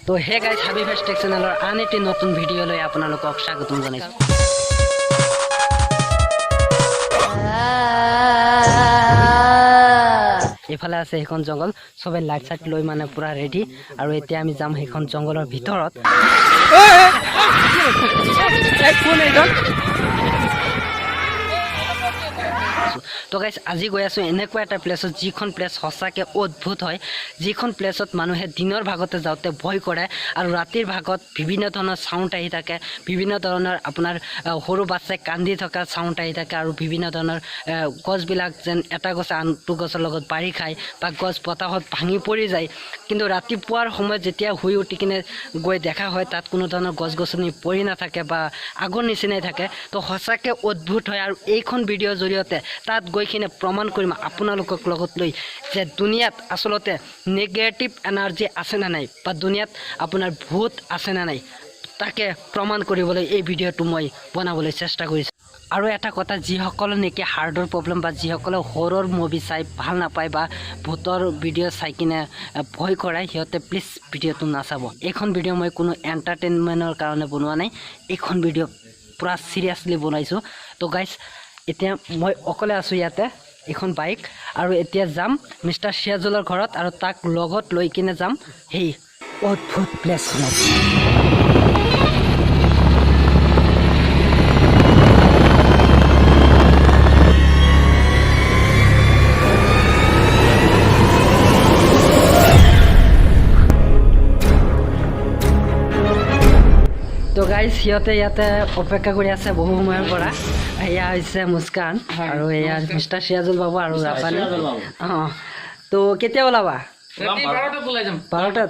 তো hey guys, হাবি ফেষ্টেক চেনেলৰ আন এটি নতুন ভিডিঅ'লৈ আপোনালোকক স্বাগতম জনাইছোঁ। এইফালে আছে সেইখন জংঘল, চবে লাইট চাইট লৈ মানে পুৰা ৰেডি। আৰু এতিয়া আমি যাম সেইখন জংঘলৰ ভিতৰত। কোন এইজন? তো গাইজ, আজি গৈ আছোঁ এনেকুৱা এটা প্লেচত, যিখন প্লেচ সঁচাকৈ অদ্ভুত হয়, যিখন প্লেচত মানুহে দিনৰ ভাগতে যাওঁতে ভয় কৰে আৰু ৰাতিৰ ভাগত বিভিন্ন ধৰণৰ চাউণ্ড আহি থাকে, বিভিন্ন ধৰণৰ আপোনাৰ সৰু বাচ্ছাই কান্দি থকা চাউণ্ড আহি থাকে আৰু বিভিন্ন ধৰণৰ গছবিলাক যেন এটা গছে আনটো গছৰ লগত বাঢ়ি খায় বা গছ বতাহত ভাঙি পৰি যায়। কিন্তু ৰাতিপুৱাৰ সময়ত যেতিয়া শুই উঠি কিনে গৈ দেখা হয়, তাত কোনো ধৰণৰ গছ গছনি পৰি নাথাকে বা আগৰ নিচিনাই থাকে। তো সঁচাকৈ অদ্ভুত হয়। আৰু এইখন ভিডিঅ'ৰ জৰিয়তে তাত গৈ কিনে প্ৰমাণ কৰিম আপোনালোকক লগত লৈ যে দুনিয়াত আচলতে নিগেটিভ এনাৰ্জি আছে নে নাই বা দুনিয়াত আপোনাৰ ভূত আছে নে নাই, তাকে প্ৰমাণ কৰিবলৈ এই ভিডিঅ'টো মই বনাবলৈ চেষ্টা কৰিছোঁ। আৰু এটা কথা, যিসকলৰ নেকি হাৰ্টৰ প্ৰব্লেম বা যিসকলে হৰৰ মুভি চাই ভাল নাপায় বা ভূতৰ ভিডিঅ' চাই কিনে ভয় কৰে, সিহঁতে প্লিজ ভিডিঅ'টো নাচাব। এইখন ভিডিঅ' মই কোনো এণ্টাৰটেইনমেণ্টৰ কাৰণে বনোৱা নাই, এইখন ভিডিঅ' পূৰা চিৰিয়াছলি বনাইছোঁ। তো গাইজ, এতিয়া মই অকলে আছোঁ ইয়াতে, এইখন বাইক, আৰু এতিয়া যাম মিষ্টাৰ চিয়াজুলৰ ঘৰত আৰু তাক লগত লৈ কিনে যাম সেই অদ্ভুত প্লেচখনত। তো গাইজ, সিহঁতে ইয়াতে অপেক্ষা কৰি আছে বহু সময়ৰ পৰা। এয়া হৈছে মুস্কান আৰু এয়া মিষ্টাৰ চিয়াজুল বাবু আৰু ৰাপানী। অঁ, তো কেতিয়া ওলাবা? ৰাতি 12টাত ওলাই যাম। 12টাত?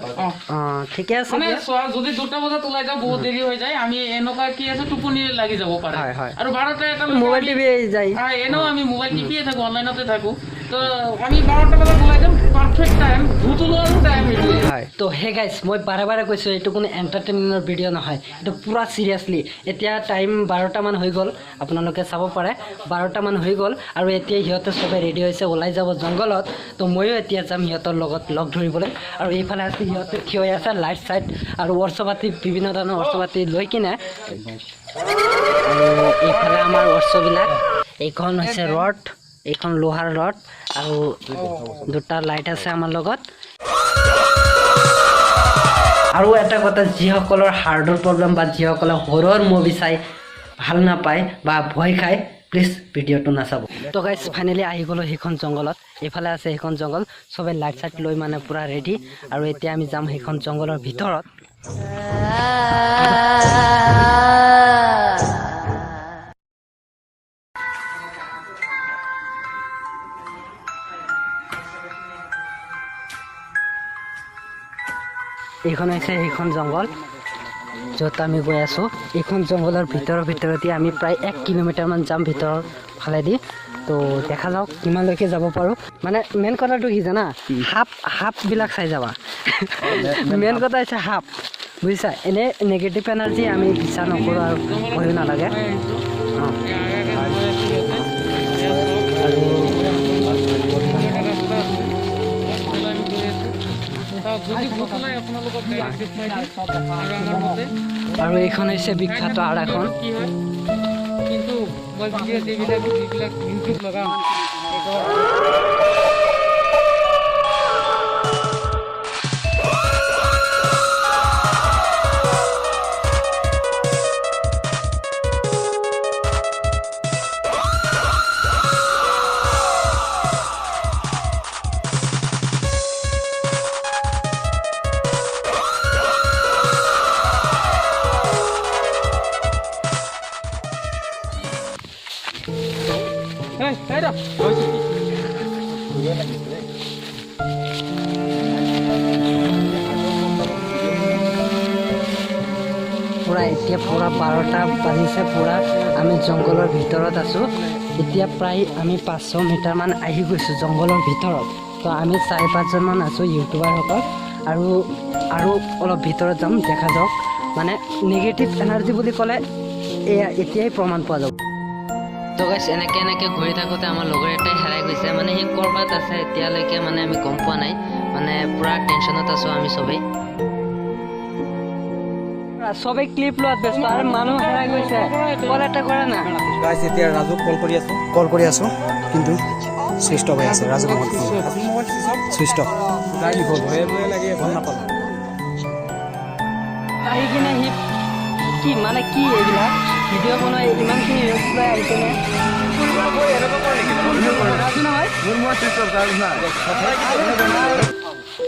অঁ, ঠিকে আছে। মানে দিয়া। চোৱা, যদি 2টা বজাত ওলাই যাওঁ বহুত দেৰি হৈ যায়, আমি এনেকুৱা কি আছে টোপনি লাগি যাব পাৰে। হয়, হয়। আৰু 12টা এটা মোবাইল টিভি যায়। এনেও আমি মোবাইল টিপিয়ে থাকোঁ, অনলাইনতে থাকোঁ। তো আমি 12টা বজাত ওলাই যাম, পাৰফেক্ট টাইম, ভূত ওলোৱাৰো টাইম সেইটোৱে। হয়। তো হে গাইজ, মই বাৰে বাৰে কৈছোঁ, এইটো কোনো এণ্টাৰটেইনমেণ্টৰ ভিডিঅ' নহয়, এইটো পূৰা চিৰিয়াছলি। এতিয়া টাইম 12টামান হৈ গ'ল, আপোনালোকে চাব পাৰে 12টামান হৈ গ'ল। আৰু এতিয়া সিহঁতে চবে ৰেডি হৈছে, ওলাই যাব জংঘলত। তো ময়ো এতিয়া যাম সিহঁতৰ লগত লগ ধৰিবলৈ। আৰু এইফালে আছে সিহঁতে থিয় হৈ আছে, লাইট চাইট আৰু অৰ্চবাতি, বিভিন্ন ধৰণৰ অৰ্চবাতি লৈ কিনে। আৰু এইফালে আমাৰ অৰ্চবিলাক, এইখন হৈছে ৰড, এইখন লোহাৰ ৰড আৰু দুটা লাইট আছে আমাৰ লগত। আৰু এটা কথা, যিসকলৰ হাৰ্টৰ প্ৰব্লেম বা যিসকলে হৰৰ মুভি চাই ভাল নাপায় বা ভয় খায়, প্লিজ ভিডিঅ'টো নাচাব। তো গাইজ, ফাইনেলি আহি গ'লোঁ সেইখন জংঘলত। এইফালে আছে সেইখন জংঘল, চবে লাইট চাইট লৈ মানে পূৰা ৰেডি। আৰু এতিয়া আমি যাম সেইখন জংঘলৰ ভিতৰত। এইখন হৈছে সেইখন জংঘল য'ত আমি গৈ আছোঁ। এইখন জংঘলৰ ভিতৰৰ ভিতৰতে আমি প্ৰায় 1 কিলোমিটাৰমান যাম ভিতৰৰ ফালেদি। তো দেখা যাওক কিমানলৈকে যাব পাৰোঁ। মানে মেইন কথাটো কি জানা, সাপবিলাক চাই যাবা। মেইন কথা হৈছে সাপ, বুজিছা? এনেই নিগেটিভ এনাৰ্জি আমি বিশ্বাস নকৰোঁ আৰু ভয়ো নালাগে। অঁ, আৰু যদি ভূত ওলাই আপোনালোকক ডাইৰেক্ট দেখুৱাই দিম। আৰু আমাৰ মতে আৰু এইখন হৈছে বিখ্যাত আৰাখন। কি হয়, কিন্তু মই ভিডিঅ' যিবিলাক যিবিলাক ইউটিউব লগাম একেবাৰে। এই, এই ৰ, হৈছে কি? পূৰা এতিয়া পূৰা 12টা বাজিছে, পূৰা আমি জংঘলৰ ভিতৰত আছোঁ। এতিয়া প্ৰায় আমি 500 মিটাৰমান আহি গৈছোঁ জংঘলৰ ভিতৰত। তো আমি 4-5জনমান আছোঁ ইউটিউবাৰসকল, আৰু আৰু অলপ ভিতৰত যাম, দেখা যাওক। মানে নিগেটিভ এনাৰ্জি বুলি ক'লে এয়া এতিয়াই প্ৰমাণ পোৱা যাব। তো গাইছ, এনেকৈ এনেকৈ ঘূৰি থাকোঁতে আমাৰ লগৰ এটাই হেৰাই গৈছে। মানে সি ক'ৰবাত আছে এতিয়ালৈকে মানে আমি গম পোৱা নাই, মানে পূৰা টেনশ্যনত আছোঁ আমি চবেই। চবেই ক্লিপ লোৱাত ব্যস্ত আৰু মানুহ হেৰাই গৈছে। কল এটা কৰা না। গাইছ, এতিয়া ৰাজুক কল কৰি আছোঁ। কল কৰি আছোঁ, কিন্তু চুইচ অফ হৈ আছে। Raju mobile switch off. কি হ'ল? ভয়ে ভয়ে লাগে। গম নাপালোঁ। আহি কিনে সি কি মানে কি এইবিলাক ভিডিঅ' বনাই ইমানখিনি ৰিস্ক লৈ আহিছেনে? ৰাজু নহয়।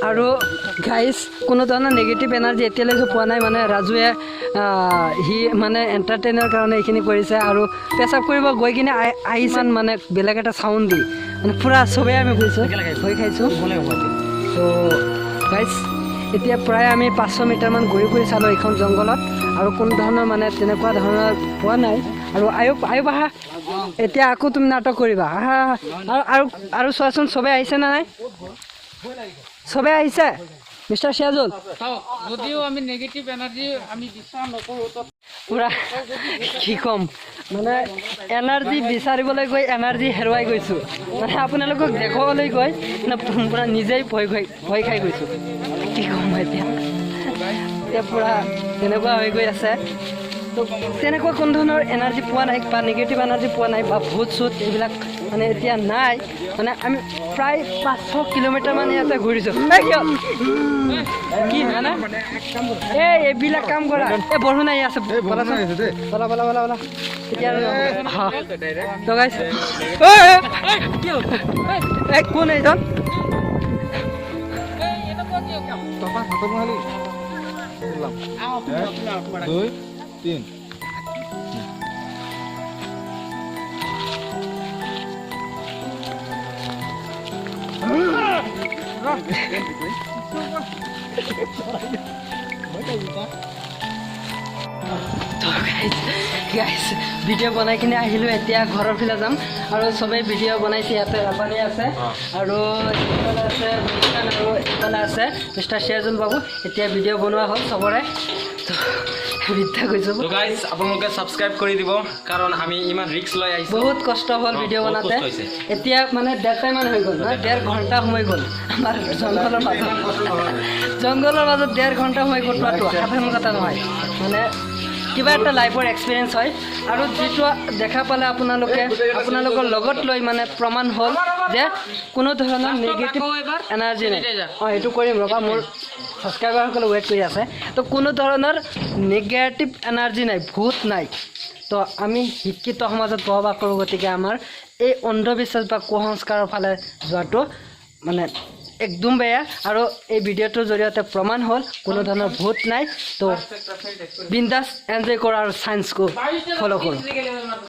আৰু গাইজ, কোনো ধৰণৰ নিগেটিভ এনাৰ্জি এতিয়ালৈকে পোৱা নাই। মানে ৰাজুৱে সি মানে এণ্টাৰটেইনৰ কাৰণে এইখিনি কৰিছে আৰু পেচাব কৰিব গৈ কিনে আহিছে, মানে বেলেগ এটা চাউণ্ড দি মানে পূৰা চবেই আমি গৈছোঁ, ভয় খাইছোঁ। ত' গাইজ, এতিয়া প্ৰায় আমি 500 মিটাৰমান ঘূৰি ফুৰি চালোঁ এইখন জংঘলত আৰু কোনো ধৰণৰ মানে তেনেকুৱা ধৰণৰ পোৱা নাই। আৰু আয়ুব, আয়ুব, আহা। এতিয়া আকৌ তুমি নাটক কৰিবা, আহা আহা। আৰু আৰু আৰু চোৱাচোন, চবেই আহিছে নে নাই? চবেই আহিছে, মিষ্টাৰ চিয়াজুল? চাওক, যদিও আমি নেগেটিভ এনাৰ্জি আমি বিশ্বাস নকৰোঁ, তথাপিও পূৰা কি ক'ম, মানে এনাৰ্জি বিচাৰিবলৈ গৈ এনাৰ্জি হেৰুৱাই গৈছোঁ। মানে আপোনালোকক দেখুৱাবলৈ গৈ মানে পূৰা নিজেই ভয় খাই গৈছোঁ। কি ক'ম এতিয়া? এতিয়া পূৰা তেনেকুৱা হৈ গৈ আছে। তো তেনেকুৱা কোনো ধৰণৰ এনাৰ্জি পোৱা নাই বা নিগেটিভ এনাৰ্জি পোৱা নাই বা ভূত চুত এইবিলাক মানে এতিয়া নাই। মানে আমি প্ৰায় 500 কিলোমিটাৰমান ইয়াতে ঘূৰিছোঁ। এই কিয় কি মানে এই এইবিলাক কাম কৰা। এই বৰুণ আহি আছে, ব'লাচোন, ব'লা ব'লা ব'লা ব'লা। এতিয়া আৰু হা, তো গাইছ, এই কোন এইজন? এনেকুৱা কিয় কাম? দুই, তিন। তো গাইজ গাইজ ভিডিঅ' বনাই কিনে আহিলোঁ। এতিয়া ঘৰৰ ফালে যাম আৰু চবেই ভিডিঅ' বনাইছে। ইয়াতে ৰাপানী আছে আৰু এইফালে আছে বিস্তান আৰু এইফালে আছে মিষ্টাৰ চিয়াজুল বাবু। এতিয়া ভিডিঅ' বনোৱা হ'ল চবৰে। তো বিদ্যা গৈছোঁ। তো গাইজ, আপোনালোকে ছাবস্ক্ৰাইব কৰি দিব, কাৰণ আমি ইমান ৰিস্ক লৈ আহিছোঁ। বহুত কষ্ট হ'ল ভিডিঅ' বহুত বনাওঁতে। কষ্ট হৈছে। এতিয়া মানে 1.5 মান হৈ গ'ল, নহয়, 1.5 ঘণ্টা সময় গ'ল আমাৰ জংঘলৰ মাজত 1.5 ঘণ্টা সময় কটোৱাটো সাধাৰণ কথা নহয়। মানে কিবা এটা লাইফৰ এক্সপিৰিয়েঞ্চ হয় আৰু যিটো দেখা পালে আপোনালোকে আপোনালোকৰ লগত লৈ মানে প্ৰমাণ হ'ল যে কোনো ধৰণৰ নিগেটিভ আকৌ এবাৰ এনাৰ্জি নাই। sanitizer। অঁ, সেইটো কৰিম ৰ'বা, মোৰ ছাবস্ক্ৰাইবাৰসকলে ৱেইট কৰি আছে। তো কোনো ধৰণৰ নিগেটিভ এনাৰ্জি নাই, ভূত নাই। তো আমি শিক্ষিত সমাজত বসবাস কৰোঁ, গতিকে আমাৰ এই অন্ধবিশ্বাস বা কুসংস্কাৰৰ ফালে যোৱাটো মানে একদম বেয়া। আৰু এই ভিডিঅ'টোৰ জৰিয়তে প্ৰমাণ হ'ল কোনো ধৰণৰ ভূত নাই। তো বিন্দাছ এনজয় কৰোঁ আৰু চায়েন্সকো ফ'ল' কৰোঁ।